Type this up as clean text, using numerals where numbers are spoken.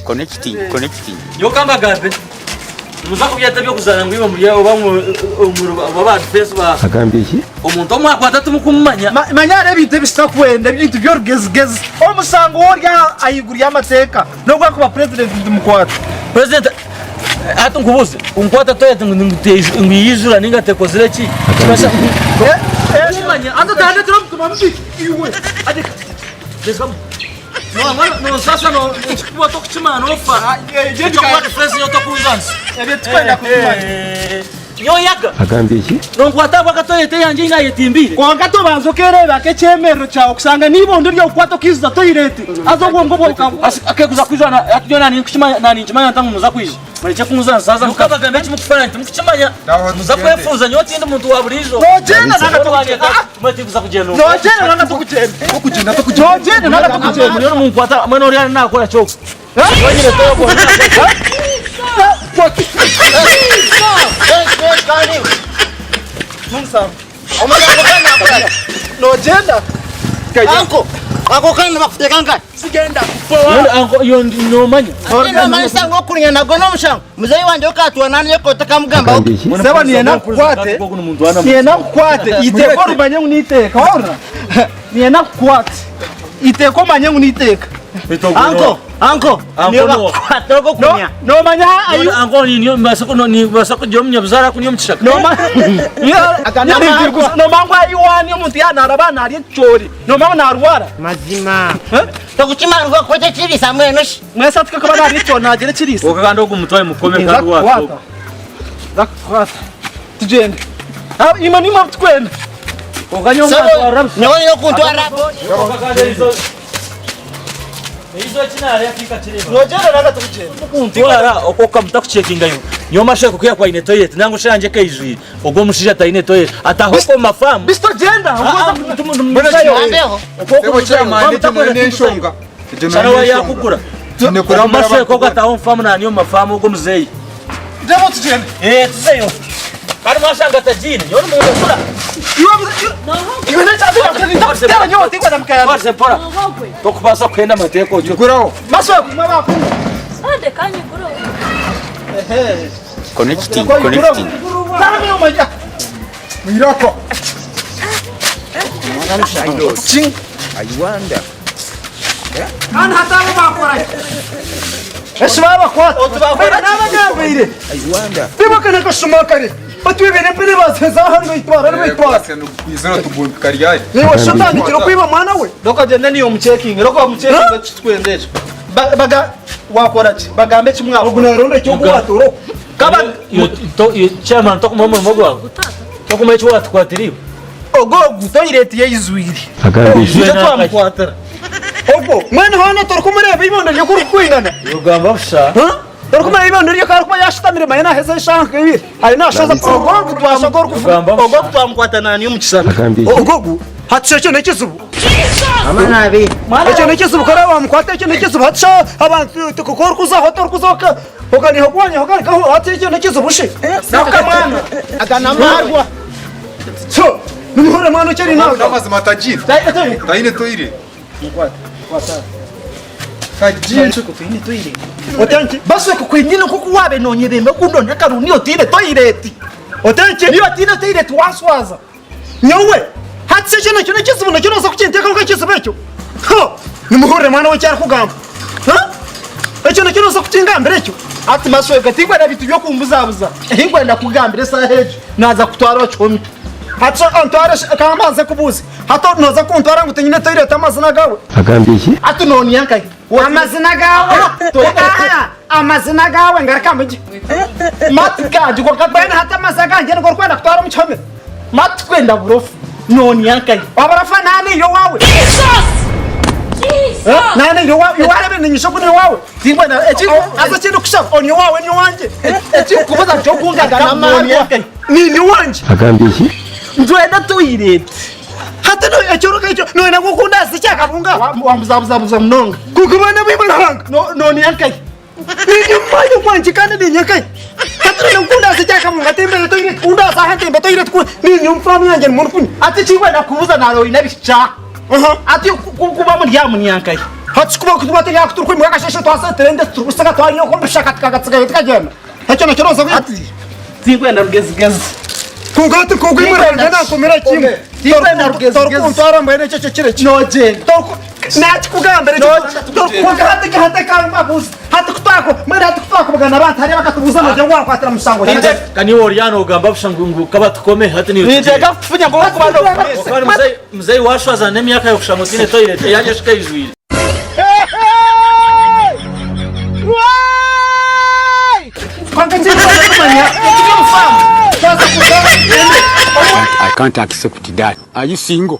Connecting, connecting. Nyowe kambagambe, nimuza kubyeta eby'okuzaana ngu imwe muri oba omu ba defense ba Agambye ki? omuntu ou mwakwata timukumumanya. Manya hariho ebintu ebi tutakwenda, ebintu by'orugezigezi. Omushango woori ahaiguru y'amateeka n'obu akuba purezidenti nitumukwata. Purezidenti hati nkubuuze, nkwata toilet ngu ngu yaijura ninga tekozire ki? Agambye ki? Kumanya hati otandetera omutima mubi iwe. Nosasa ekikuba tokukimanya nofa. Ekyokuba defense nyowe tokunzanisa. Ebyo titukwenda kubimanya. Nyowe yaga. Agambye ki? Nonkwata ahabwa akatoilet eyangye ei nayetimbiire. Kwonka tobanza okereeba nk'ekyemerero kyawe kushanga n'ibondo ry'okukwata okaijuza toilet haza obwongo bwawe bukaba. Akekuza kwija hati nyowe naninkimanya nta ngu nimuza kwija. Murekye kunzanisa haza mukabagamba eki mukufana timukukimanya. Nimuza kwefuuza nyowe tindi muntu wa buriijo. Nogyenda nanga tokugyenda. Nogyenda nanga tokugyenda. Nogyenda nanga tokugyenda. Muriyo nimunkwata mbwenu oriya nakora ki ogwo? Wenyine toyo ogwo nakora ki? Nogyenda. Anko, ako kandi bakuteeka nkahi? Mbwenu anko iyo nomanya. Nomanyisa ngu okuringa nagwo n'omushango. Muzeeyi wangye okatuura naanye otakamugambaho. Agambye ki? Sebo niyenda nkukwate. Niyenda nkukwate. Iteeka orumanye ngu n'iteeka. Wahurira? Niyenda nkukwate. Iteeka omanye ngu n'iteeka. Anko, anko, Anko niyo no. bakukwata ogwo kunya. Nomanya ayu Anko nibaasa kugira omunyabuzaare aku omu kishaka. Nomanya ngu ayiwani omuntu yanaraba narya ekicoori. Nomanya ngu narwara. Mazima. Tokukimanya ngu bakukwata ekiriisa mbwenu shi. Mwesi ati kakaba narya ekicoori nagira ekiriisa. Kwonka kandi ogu mutware mukome Nza kandi waata kukukwata. Nza kukukwata. Tugyende. Imwe nimwe abu tukwenda. Kwonka nyowe Sebo, mwantwarira busha. nyowe nyine okuntwarira. Kwonka kandi eriizooba eriizooba eki naarya tinkakireeba. Nogyenda nanga tikugyenda. Kuntwara okwo okamuta kucekinga nyowe. Nyowe mashwe kuku yakuba aine toilet nangwa shi eyangye ekaijwire. Ogwo omushaija taine toilet. Ataaha okwo omu mafaamu. Bisi togyenda. Ambeho. Sebo chairman, egyo nayo n'enshonga. Egyo nayo Shana n'enshonga. yakugura. Twine kurambura Ogu mashwe abantu ogwo ataaha omu faamu naani omu mafaamu ogwo omuzeeyi. Ndeba tugyende. Eh, tuzeyo. Kandi mwashanga atagiine. Nyowe nimundekura. Iwe n'ekyabira nyowe tinkwenda mukayanja. Twarize mpora. Tokubaasa kuhenda amateeka otyo. Guraho. Maswe kumwe bakunga. Sande kanyiguro. Connecting, connecting. Tami omanya. Mwirako. I wonder. Kandi hatabo bakora. Esi babakwata. Nabagambiire. I wonder. Bibakana kashuma kare. Batwibire empere baziheza aha nibayitwara nibayitwara. Kwizera tugumpika ryari. Niwe shatandikira kwiba mwana we. Roka genda niyo omucekinge. Roka omucekinge kitwenda ekyo. Baga wakora ki? Bagambe eki mwakora. Ogu naronda ekyokuwatura. Kaba chairman tokumuha omurimo gwawe. Tokumuha eki watukwatira iwe. Ogu ogu toilet yeizwire. Agambye ki? Nikyo twamukwatira. Ogwo mwene hoona torikumureeba eibondo rye ku ririkwingana. Ogamba busha. Torikumanya eibondo rye ku arikuba yashutamire manya naheza eshaaha nka ibiri ariyo nashoza ogwo ogu Ogamba ogwo ogu twamukwata nani omu kishaka. Agambye ki? Ogwo ogu hati ekyo n'ekizibu. Amanabi. Ekyo n'ekizibu kare wamukwata ekyo n'ekizibu hati sha abantu ku orikuzaho torikuza okaniha ogwanya okarekaho hati ekyo n'ekizibu shi. Nakamwana aga namarwa. So nimuhurira mwana okyari naga. N'amazima tagiine. Taine toire. Tagiine. Otenki baswe kukwingina nkoku wabe nonyebembe okundonda akaruni otiine toilet. Otenki niyo otiine toilet wanswaza. Nyowe hati ekyo nakyo nekizibu nakyo noza kukintekaho nkekizibu ekyo. Ho! Nimuhurire mwana we eki arikugamba. Ha? Ekyo nakyo noza kukingambira ekyo? Hati Maswega tinkwenda bintu byokumbuzabuza. Ehinkwenda kugambira esaaha egyo naza kutwara okihome. Hati ontware kambanze nkubuuze. Hati noza kuntwara ngu tinyine toilet amazina gawe? Agambye ki? Hati nonia nkahi? Amazina gawe Aha, amazina gawe ngaruka mugye. Mati gangye kwonka Mbwenu hati amazina gangye nigo orikwenda kutwara omu kihome? Mati kwenda burofa nonia nkahi? Oburofa naani iri owaawe? Naani iri owaawe? Iwe wareeba niinyija ogu ni owaawe? Tinkwenda eki Haza eki ndikushaba oni owaawe ni owangye. Ekirikubuza ky'okungaga nonia nkahi? Ni owangye. Agambye ki? Ntwenda toilet. Hati no ekyoruka ekyo noyenda ngu okundaasa ekyakabunga? Wambuzabuzabuza munonga. Kwonka baana baimwe Ruhanga. No nonia nkahi? Niinyumanya obwangye kandi niinya nkahi? Hati noyenda ngu kundaasa ekyakabunga timbe toilet kundaasa aha ntembe toilet ku niinya omu faamu yangye nimwo ndikunywa. Hati ekinkwenda kubuza nareeba oine ebihikya. Hati kuba muri aha munia nkahi? Hati kuba kutuba turi aha turikwimuka akasheshe twasetera ende turikusiga twariya okwo omu bishaka tukagatsigayo tukagyenda. Ekyo nakyo nooza Hati tinkwenda rugezigezi. Kwonka hati nk'ogwimurira Tinkwenda nankomera kimwe. Tinkwenda rugezigezi. Torikuntwara mbwenu ekyo ekyo kiri ki? Nogyenda. Nakikugambira ekyo. Kwonka hati hati kambabuuza. Hati kutwako mbwenu hati kutwakubugana abantu hariya bakatubuuza nogira ngu wankwatira mushango ki? Ka niiwe ori aha noogamba busha ngu ngu kabatukome hati niiwe tugyende. Ninteeka kukufunya ngu orikuba nokureese. Kandi muzeyi muzeyi washwaza n'emyaka y'okushanga otiine toilet eyangye shi keijwire. Kwonka eki ndikubaasa kumanya ekiri omu faamu twaza kuza I can't accept that. Are you single?